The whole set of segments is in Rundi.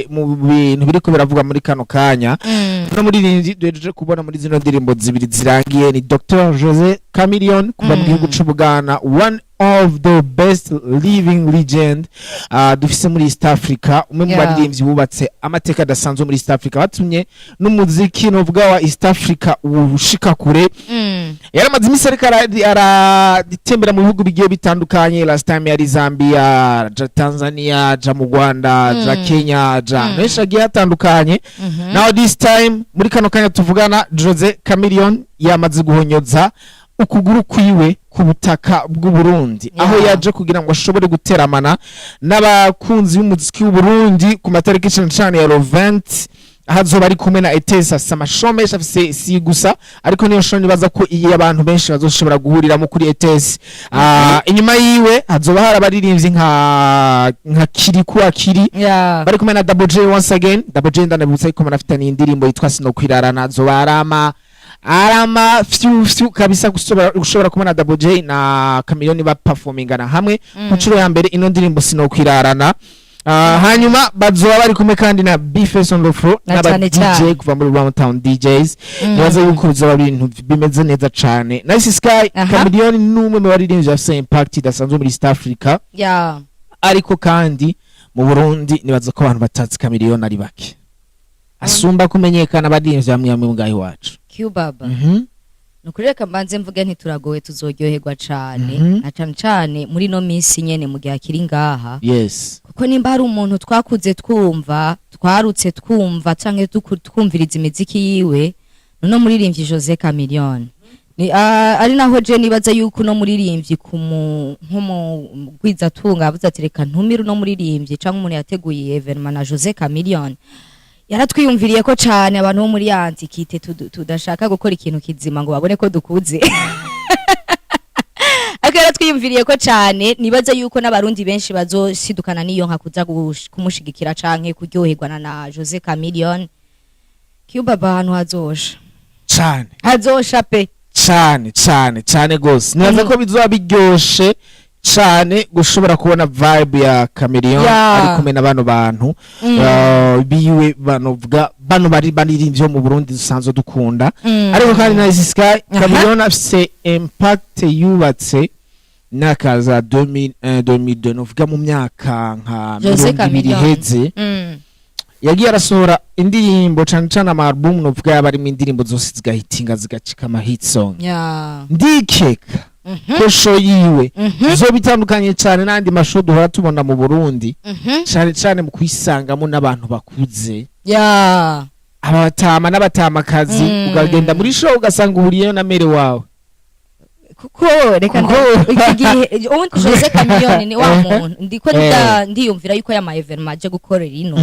Mu bintu biriko biravugwa muri kano kanya, no muririmbyi duhejeje kubona muri zino ndirimbo zibiri zirangiye ni Dr Jose Chameleone kuva mu gihugu c'Ubuganda, one of the best living legend dufise muri East Africa, umwe mu baririmbyi bubatse amateka adasanzwe muri East Africa, batumye n'umuziki novuga wa East Africa ushika kure. Yaramaze iminsi ariko aratembera mu bihugu bigiye bitandukanye. Last time yari Zambia, aja Tanzania, aja mu Rwanda, aja Kenya, aja henshi hagiye hatandukanye. Now this time, muri kano kanya tuvugana, Jose Chameleone yamaze guhonyoza ukuguru kwiwe ku butaka bw'u Burundi, aho yaje kugira ngo ashobore guteramana n'abakunzi b'umuziki w'u Burundi ku matariki cane cane ya le 20, aho azoba ari kumwe na Etesa. Afise ama show menshi, afise si gusa, ariko niyo show nibaza ko iyi abantu benshi bazoshobora guhuriramo kuri Etesi. Inyuma yiwe hazoba hari abaririmbyi nka Kirikou Akili bari kumwe na Double J. Once again, Double J ndanabibutsa yuko manafitanye indirimbo yitwa Sinokwirarana. Azoba arama fyu fyu kabisa gushobora kubona Double J na Chameleone ba performingana hamwe ku nshuro ya mbere ino ndirimbo Sinokwirarana. Hanyuma bazoba bari kumwe kandi na B-Face on the floor Na n'aba cane DJ cane. kuva muri Round Town DJs. Nibaza yuko bizoba ari ibintu bimeze neza cane. Nice Sky, Chameleone ni umwe mu baririmbyi bafise impact idasanzwe muri East Africa, ariko kandi mu Burundi nibaza ko abantu batazi Chameleone ari bake, asumba kumenyekana abaririmbyi bamwe bamwe ngaho iwacu. Cubaba. Nukuri reka mbanze mvuge ntituragowe, tuzoryoherwa cane, na cane cane muri no minsi nyene mu gihe akiri ngaha, kuko nimba hari umuntu twakuze twumva, twarutse twumva canke twumviriza imiziki yiwe, nuno muririmbyi Jose Chameleone. Ni ari naho je nibaza yuko uno muririmbyi kumu nk'umugwizatunga yavuze ati: "Reka ntumire uno muririmbyi", canke umuntu yateguye événement na Jose Chameleone yaratwiyumviriye ko cane abantu bo muri antikite tudashaka gukora ikintu kizima ngo babone ko dukuze, ariko yaratwiyumviriye ko cane. Nibaza yuko n'Abarundi benshi bazosidukana n'iyo nka kuza kumushigikira canke kuryoherwa na Jose Chameleone. Cuba, ahantu hazosha. Cane. Hazosha pe. Cane cane cane gose. Nibaza ko bizoba biryoshe cane gushobora kubona vibe ya Chameleone ari kumwe na bano bantu biwe, banovuga bano bari baririmbyi bo mu Burundi dusanzwe dukunda. Ariko kandi na Nice Sky, Chameleone afise impact yubatse myaka za 2001, 2002, novuga mu myaka nka Jose 20 Chameleone. iheze. Yagiye arasohora indirimbo, cane cane ama album novuga yaba arimo indirimbo zose zigahitinga, zigacika ama hit song. Ndikeka ko show yiwe izoba itandukanye cane n'andi ma show duhora tubona mu Burundi, cane cane mu kwisangamo n'abantu bakuze, abatama n'abatamakazi. Ukagenda muri show ugasanga uhuriyeyo na mère wawe. Kuko reka iki gihe ubundi Jose Chameleone ni wa muntu ndiko ndiyumvira yuko ya ma événement aje gukorera ino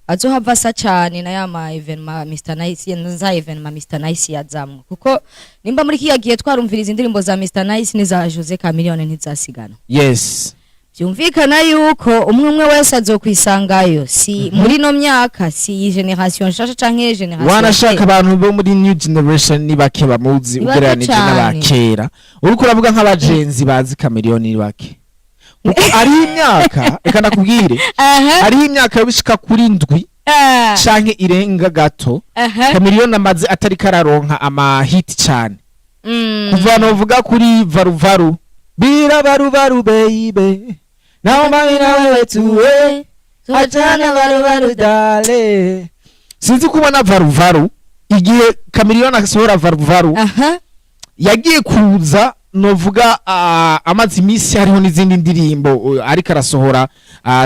azohava asa cane na ya ma événement Mr Nice, za événement Mr Nice yazamwo, kuko nimba muri kiya gihe twarumviriza indirimbo za Mr Nice n'iza Jose Chameleone ntizasigana. Byumvikana yuko umwe umwe wese azokwisangayo, si muri no myaka, si iyi génération nshasha canke génération Wanashaka abantu bo muri new generation ni bake bamuzi Ni bake ugereranije cane. n'abakera. Uriko uravuga nk'abagenzi bazi Chameleone ni bake, kuko ariho imyaka, reka ndakubwire, hariho imyaka bishika kuri 7 canke irenga gato Chameleone amaze atari kararonka ama hit cane. Kuva novuga kuri Varuvaru, birabarubaru baby, naomba mimi na wewe tuwe, achana varuvaru dale. Sinzi kubona Varuvaru, igihe Chameleone asohora Varuvaru yagiye kuza novuga amaze iminsi hariho n'izindi ndirimbo ariko arasohora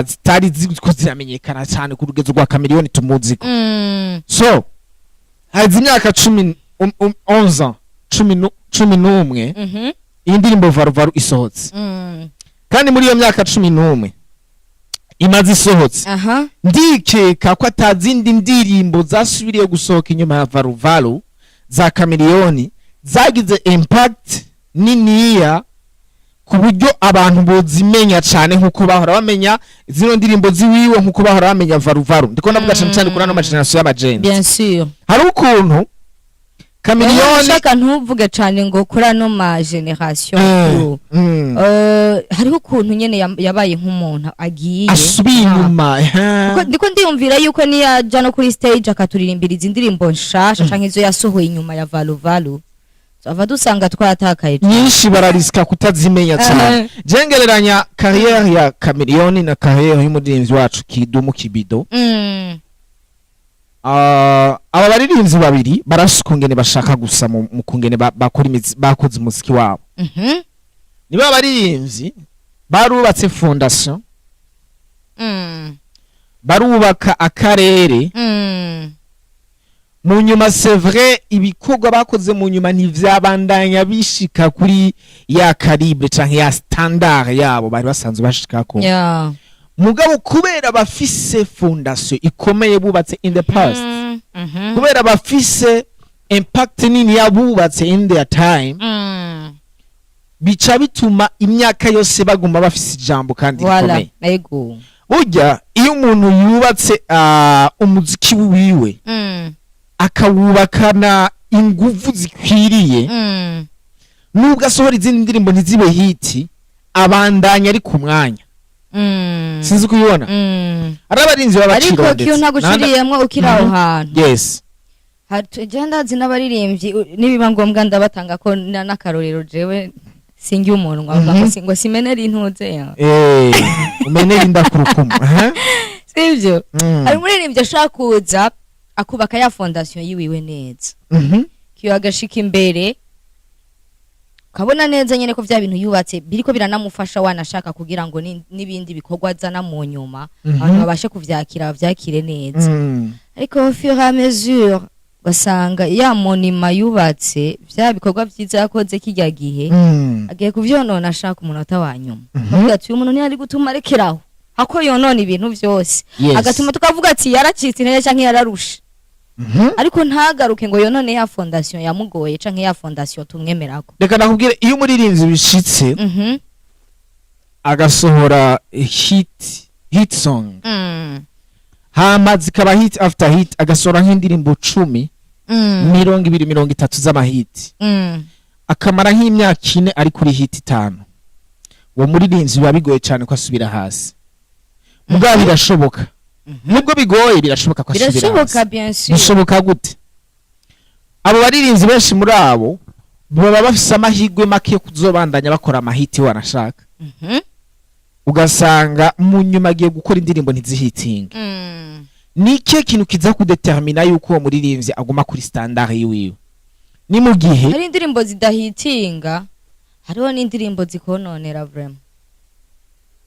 zitari ziko ziramenyekana cyane ku rugezo rwa Chameleone tumuziko. So haza imyaka 10, 11 ans, 11 iyi ndirimbo Varuvaru isohotse. Kandi muri iyo myaka 11 imaze isohotse, ndikeka ko atazindi ndirimbo zasubiriye gusohoka inyuma ya Varuvaru za Chameleone zagize impact niniya ku buryo abantu bozimenya cyane nkuko bahora bamenya zino ndirimbo ziwiwe, nkuko bahora bamenya Varuvaru. Ndiko ndavuga cyane cyane kuri ano ma génération y'abagenzi. Bien sûr. Hari ukuntu Chameleone. Ushaka ntuvuge cane ngo kuri ano ma génération. Hariho ukuntu nyene yabaye nk'umuntu agiye asubiye inyuma. Kuko ndiko ndiyumvira yuko niyaja no kuri stage akaturirimbira izi ndirimbo nshasha canke izo yasohoye inyuma ya Valu Valu, ava dusanga twatakaye cane. Nyinshi bararisika kutazimenya cyane. Jengereranya carrière ya Chameleone na carrière y'umuririmbyi wacu Kidumu Kibido. Aba baririmbyi babiri barafise ukungene bashaka gusa mu kungene bakora bakoze umuziki wabo. Niba abaririmbyi barubatse fondation, barubaka akarere. Mu nyuma, c'est vrai, ibikorwa bakoze mu nyuma ntivyabandanya bishika kuri ya calibre canke ya standard yabo bari basanzwe bashikako. Mugabo kubera bafise fondation ikomeye bubatse in the past, kubera bafise impact nini yabubatse in their time, bica bituma imyaka yose baguma bafise ijambo kandi Voilà. rikomeye. Burya iyo umuntu yubatse umuziki wiwe, akawubakana inguvu zikwiriye, nubwo asohora izindi ndirimbo ntizibe hit, abandanya ari ku mwanya. Sinzi kubibona. Ari abarinzi Ariko b'abaciro. kiyo ntaguciriyemwo ukiri aho hantu. Yes. Je ndazi n'abaririmbyi, nibiba ngombwa ndabatanga ko n'akarorero, jewe singi umuntu ngo ngo simenere intuze ya. Umenera inda ku rukumu. Aha. Sivyo? Hari umuririmbyi ashaka kuza akubaka ya fondation yiwiwe neza, kiyo agashika imbere ukabona neza nyene ko vya bintu yubatse biriko biranamufasha, wanashaka kugira ngo n'ibindi bikorwa azana mu nyuma, abantu babashe kuvyakira, bavyakire neza. Ariko au fur et à mesure ugasanga ya monument yubatse, vya bikorwa vyiza yakoze kirya gihe, agiye kuvyonona ashaka umunota wa nyuma. Avuga ati uyu muntu ntiyari gutuma arekeraho hako yonona ibintu vyose, agatuma tukavuga ati yaracitse intege canke yararushe, ariko ntagaruke ngo yonone ya fondation yamugoye canke ya fondation tumwemerako. Reka nakubwire, iyo umuririmbyi bishitse agasohora hit song, hama zikaba hit after hit, agasohora nk'indirimbo 10, 20, 30 z'amahiti, akamara nk'imyaka 4 ari kuri hit 5, uwo muririmbyi biba bigoye cyane ko asubira hasi. Mugabo birashoboka, nubwo bigoye birashoboka ko asubira Birashoboka. hasi. Bien sûr. Bishoboka gute? Abo baririmbyi benshi muri abo baba bafise amahirwe make yo kuzobandanya bakora amahiti wanashaka. Ugasanga mu nyuma agiye gukora indirimbo ntizihitinge. Ni ikihe kintu kiza kudetermina yuko uwo muririmbyi aguma kuri standard yiwiwe? Ni mu gihe Hari indirimbo zidahitinga, hariho n'indirimbo zikononera vraiment.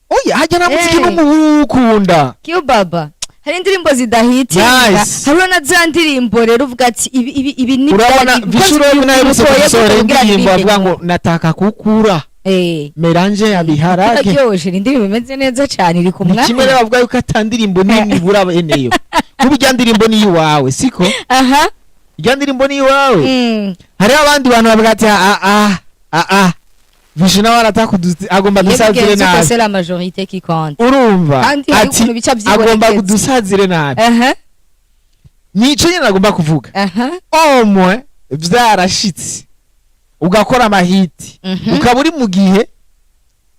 Oya, hajya nta muziki Eh. n'umuwukunda. Kiyubaba, hari indirimbo zidahitinga. Nice. Hariho na za ndirimbo rero uvuga ati ibi ibi ibi ni Urabona Vishuro naherutse bimutoye gusohora gute kugira indirimbo aririmbe? avuga ngo nataka kukura mélange ya biharage. Iraryoshe, ni indirimbo imeze neza cyane, iri ku Ni kimwe mwanya. rero bavuga yuko ata ndirimbo n'imwe ibura beneyo, kuba irya ndirimbo ni iwawe, siko? Aha. Irya ndirimbo ni iwawe. Hariho abandi bantu bavuga ati ah ah ah ah, Vishu nawe arataka agomba dusazire Yebigenze uko nabi. C'est la majorité qui compte. Urumva Kandi hari ati ukuntu bica agomba vyibonekeza. kudusazire nabi. Nico nyine agomba kuvuga. Omwe vyarashitse ugakora amahiti, ukaba uri mu gihe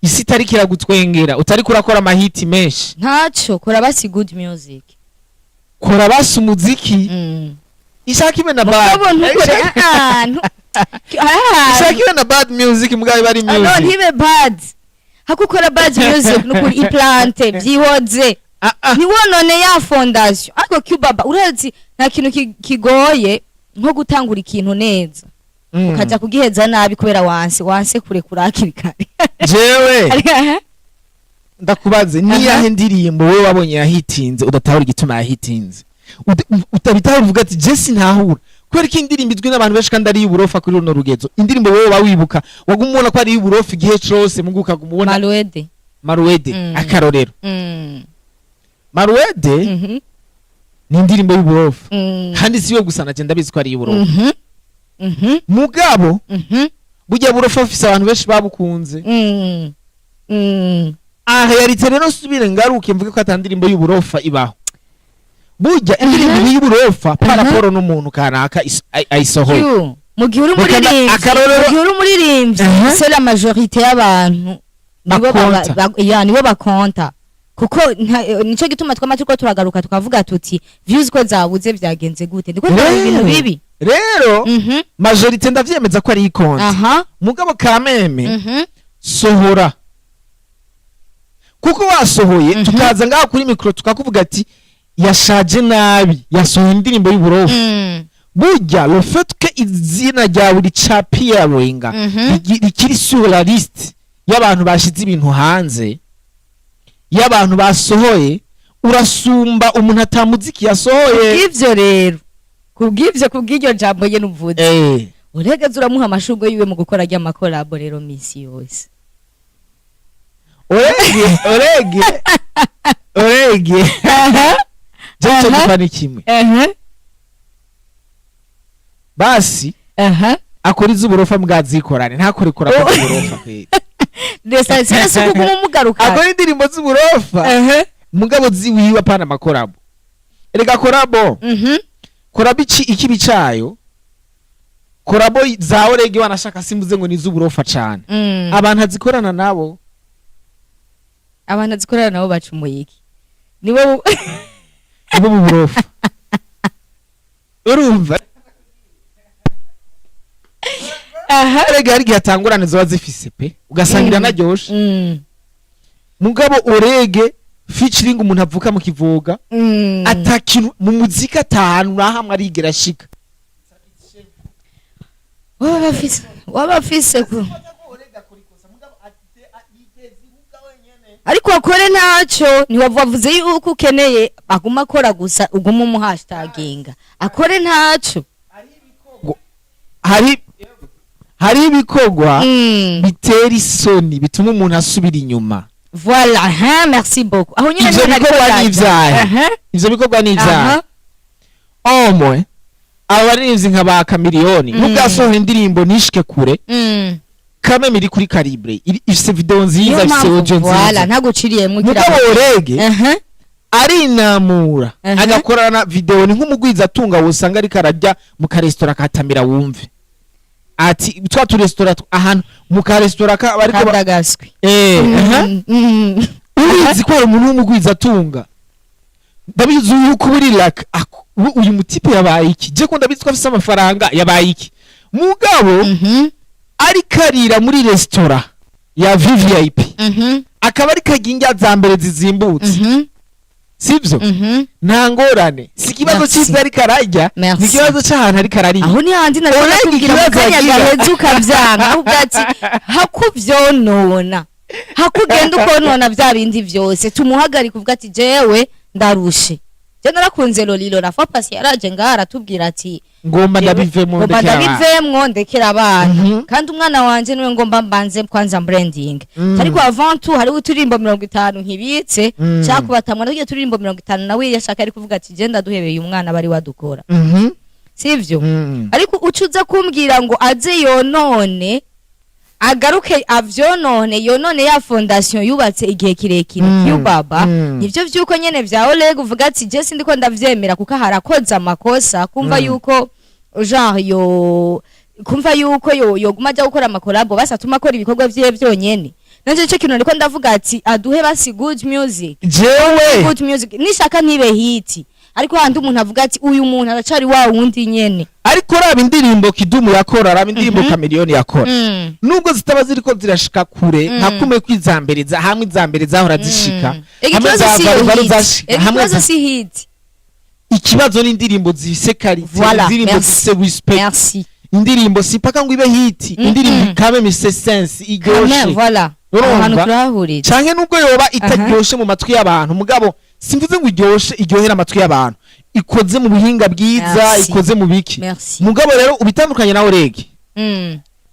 isi itariko iragutwengera, utariko urakora amahiti menshi, Ntaco kora basi good music. Kora basi umuziki, ishaka ibe na bad. Mugabo ntukore ah, Ishaka ibe na bad music, mugabo ibe ari no music. Ntibe bad, hakukora bad music nukuri iplante byihoze. Ah, ah. Ntiwonone ya fondation. Ariko Cubaba, urazi nta kintu kigoye nko gutangura ikintu neza, ukaja kugiheza nabi kubera wanse kurekura hakiri kare. Jewe ndakubaze, niyahe ndirimbo wowe wabonye yahitinze udatahura igituma yahitinze? Utabitahura, uvuga ati je sintahura kubera ko indirimbo izwi n'abantu benshi kandi ari iy'uburofa kuri runo rugezo. Indirimbo wowe wawibuka waguma ubona ko ari iy'uburofa igihe cose, mugu ukaguma ubona. Maluede. Maruwede. Akarorero, Maruwede ni indirimbo y'uburofa, kandi siwe gusa, naje ndabizi ko ari iy'uburofa. Mugabo burya burofa bufise abantu benshi babukunze. En réalité rero, nsubire ngaruke mvuge ko ata ndirimbo y'uburofa ibaho. Burya indirimbo y'uburofa par rapport n'umuntu kanaka ayisohoye. Yu, mu gihe uri Reka umuririmbyi, akarorero- mu gihe uri umuririmbyi, c'est la majorité y'abantu nibo Bakonta. Ya, nibo bakonta, kuko nico gituma twama turiko turagaruka tukavuga tuti views ko zabuze, vyagenze gute? Ndiko ndabona ibintu bibi. Rero majorité ndavyemeza ko ari ikonta, mugabo kameme sohora, kuko wasohoye, tukaza ngaha kuri micro tukakuvuga ati yashaje nabi, yasohoye indirimbo y'uburofa. Burya le fait que izina ryawe ricapiyaringa, rikiri sur la liste y'abantu bashize ibintu hanze, y'abantu basohoye, urasumba umuntu atamuziki yasohoye. Kubw'ivyo rero, kubw'ivyo, kubw'iryo jambo nyene uvuze, uregeze uramuha amashurwe yiwe mu gukora ry'ama collabo rero misi yose. Orege, orege, orege, je icyo gipfa ni kimwe. Basi akora iz'uburofa mbwazikorane, ntakore collabo z'uburofa kweli. Ndetse si kuguma umugaruka. Akora indirimbo z'uburofa, mugabo ziwiwe, apana ama collabo. Erega collabo, collabo iki ikibi cayo, collabo za Orege wanashaka simvuze ngo ni iz'uburofa cane, abantu azikorana nabo. Abantu azikorana nabo bacumuye iki? Niwe nibo mu burofa, urumva? Erega hari igihe atangurane ziba zifise pe, ugasanga iranaryoshe, mugabo Orege featuring umuntu avuka mu Kivoga, atakintu mu muziki, atanu nahamwe arigera ashika. Waba afise ku ariko akore ntacyo. Ntiwavuze yuko ukeneye aguma akora gusa, uguma umuhashtaginga, akore ntacyo. Hari ibikorwa bitera isoni, bituma umuntu asubira inyuma. Voilà, hein, merci beaucoup. Aho nyine Ivyo niho nariko bikorwa ni ndaja. ivyahe? Ivyo bikorwa ni ivyahe? Omwe aba baririmbyi nka ba Chameleone, nubwo yasohoye indirimbo ntishike kure, kameme iri kuri calibre, ifise video nziza, Niyo ifise mpamvu, audio voilà, nziza. ntaguciriyemwo ugira Mugabo Orege arinamura, agakorana video, ni nk'umugwiza atunga wosanga ariko ararya mu karesitora katamira, wumve ati twa turesitora ahantu mu karesitora ka bariko Kadagaswi. Aha. Urizi ko hari umuntu w'umugwiza atunga, ndabizi yuko uri like uyu mutipe yabaye iki? Je ko ndabizi ko afise amafaranga, yabaye iki? Mugabo ariko arira muri resitora ya VVIP, akaba ariko arya indya za mbere zizimbutse, sivyo? Nta ngorane, si ikibazo Merci. c'ivyo ariko ararya, Merci. ni ikibazo c'ahantu ariko ararira. Aho ni handi nariko Urega ndakubwira mu ikibazo kanya agira. gaheze ukavyanga, ahubwo ati hakuvyonona, hakugenda ukonona vya bindi vyose, tumuhagarika, uvuga ati jewe ndarushe, je narakunze Lolilo la fois passée yaraje ngaha aratubwira ati ngomba ndabivemo, ngomba ndekera abana. ndabivemwo, ndekera abana, kandi umwana wanje niwe ngomba mbanze kwanza branding, ariko avant tout hariho uturimbo 50 nkibitse, nshaka kubatamwa n'utugiye turirimbo 50, nawe yashaka ari kuvuga ati je ndaduhebeye umwana bari wadukora, sivyo? Ariko uca uza kumbwira ngo aze yonone, agaruke avyonone, yonone ya fondation yubatse igihe kirekire, y'ubaba. Ivyo vyuko nyene vya Oleg uvuga ati je sindiko ndavyemera, kuko harakoze amakosa kumva yuko genre yo kumva yuko yo yoguma aja gukora ama collabo, basi atuma akora ibikorwa vyiwe vyonyene. Nanje ico kintu ndiko ndavuga ati aduhe basi good music. Jewe Good music nishaka ntibe hit, ariko handi umuntu avuga ati uyu muntu aracari wa wundi nyene. Ariko raba indirimbo Kidumu yakora, raba indirimbo Chameleone yakora, nubwo zitaba ziriko zirashika kure, nka kumwe kwizambere hamwe izambere zahora zishika, Ega hamwe ikibazo za si Varu hit. zashika, Ega hamwe ikibazo si hit. Ikibazo ni indirimbo zifise qualité, Voilà, indirimbo merci. zifise respect. Merci. Indirimbo si paka ngo ibe hit, indirimbo ikabe mise sense, iryoshe. Quand même, voilà. Urumva? Aho hantu turahahurira. Canke nubwo yoba itaryoshe mu matwi y'abantu, mugabo simvuze ngo iryoshe, iryohera amatwi y'abantu, ikoze mu buhinga bwiza, Merci. ikoze mu biki. Merci. Mugabo rero ubitandukanye na Orege,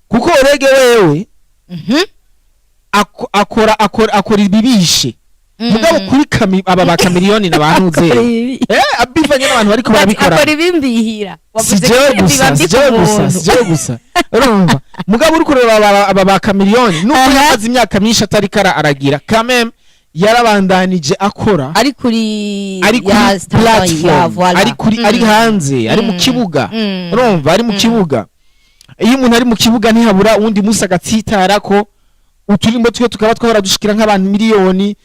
kuko Orege wewe akora ibibishe, mugabo kuri kami aba ba Chameleone n'abantu ze abivanye n'abantu bariko barabikora. Akora ibimbihira. Si Wavuze jewe ko gusa, biba si jewe gusa, mbi si jewe gusa, urumva? Mugabo uri kureba aba ba Chameleone, nubwo yamaze imyaka myinshi atari kara aragira quand même Yarabandanije akora ari kuri ari kuri ya standard, ya platform, voilà. ari kuri, ari hanze, ari mu kibuga. Urumva, ari mu kibuga. Iyo umuntu ari mu kibuga, ntihabura uwundi munsi agatsitara ko uturimbo twe tukaba twahora dushikira nk'abantu 5 miliyoni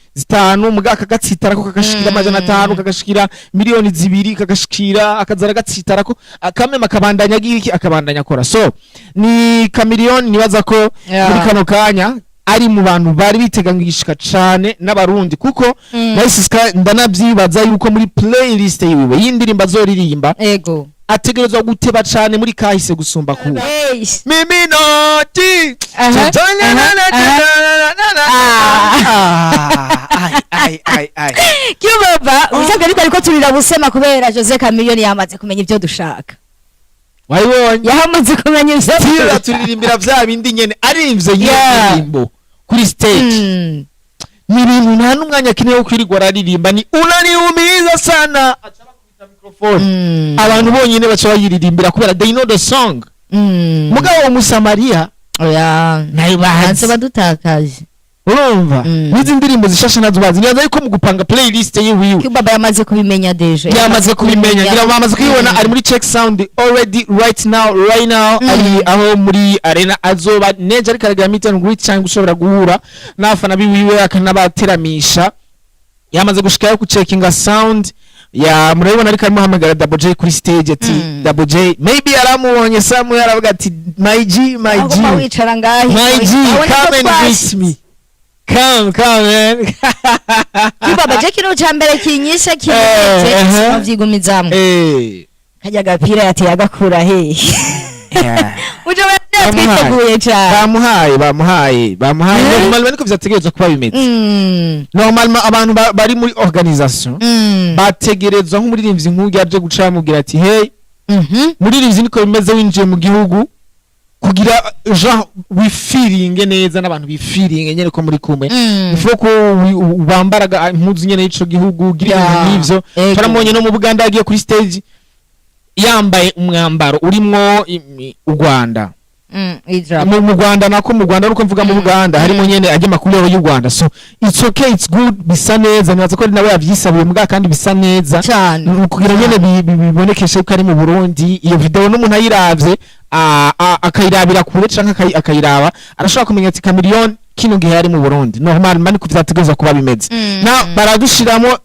muga akagatsitara ko kagashikira 500, kagashikira 2 miliyoni, kagashikira, akazara agatsitara ko akamema, akabandanya agira iki, akabandanya akora. So ni Chameleone, nibaza ko muri kano kanya ari mu bantu bari biteganyishika cane n'Abarundi, kuko Nice Sky, ndanavyibaza yuko muri playlist yiwe y'indirimbo azoririmba ategerezwa guteba cane muri kahise gusumba kuba Hey. Mimi noti. Ai ai ai ai. Kibaba ushaka, ariko turira busema kubera Jose Chameleone yamaze kumenya ivyo dushaka. Wayibonye? Yamaze kumenya ivyo Tira turirimbira vya bindi nyene arimvye nyine indirimbo kuri stage. Ni ibintu nta n'umwanya akeneye wo kwirirwa araririmba, ni "Unaniumiza sana", aca bakubita microphone, abantu bonyine baca bayiririmbira kubera they know the song. Mugabo uwo Musamariya Oya. nayo bazi. Hanze badutakaje. Urumva, n'izi ndirimbo zishasha nazo bazi. Nibaza yuko mu gupanga playlist yiwiwe Kibaba yamaze kubimenya déjà. Yamaze kubimenya, ngira ngo bamaze kubibona. Ari muri check sound already, right now, right now. Ari aho muri arena, azoba neje ariko aragira meet and greet cyangwa ushobora guhura n'abafana biwiwe akanabateramisha. Yamaze gushikayo kucheckinga sound ya, murabibona ariko aramuhamagara Double J kuri stage ati Double J maybe yaramubonye somewhere, aravuga ati "My G, my G." Agomba wicara ngahe? "My G, Abone ko come and twashitse. greet me, come, come man." Kibaba, je kino ca mbere kinyishe Eh, kinyishe eh. sinovyigumizamwo. Kajya gapira yateye agakura hehe? Uje Bamuhaye. twiteguye cyane. Bamuhaye, bamuhaye, bamuhaye. Normalement niko vyategerezwa kuba bimeze. Normalement abantu bari muri organisation bategerezwa, nk'umuririmbyi nk'urya aje guca bamubwira ati "Hey, muririmbyi, niko bimeze, winjiye mu gihugu kugira genre wifiringe neza n'abantu bifiringe nyene ko muri kumwe, ifo ko wambaraga impuzu nyene y'ico gihugu, ugira ibintu nk'ivyo." Twaramubonye no mu Buganda yagiye kuri stage yambaye umwambaro urimwo u Rwanda. Idrop. Mu Rwanda, nako mu Rwanda nuko mvuga, mu Buganda harimo nyene ajya makuru y'u Rwanda. So it's okay, it's good, bisa neza. Nibaza ko ari nawe yavyisabiye mbwa, kandi bisa neza. Cyane. Ni ukugira nyene bibonekeshe ko ari mu Burundi. Iyo video n'umuntu ayiravye, akayirabira kure canke akayiraba, arashobora kumenya ati Chameleone kino gihe ari mu Burundi. Normal mani ko vyategerezwa kuba bimeze. Na baradushiramo.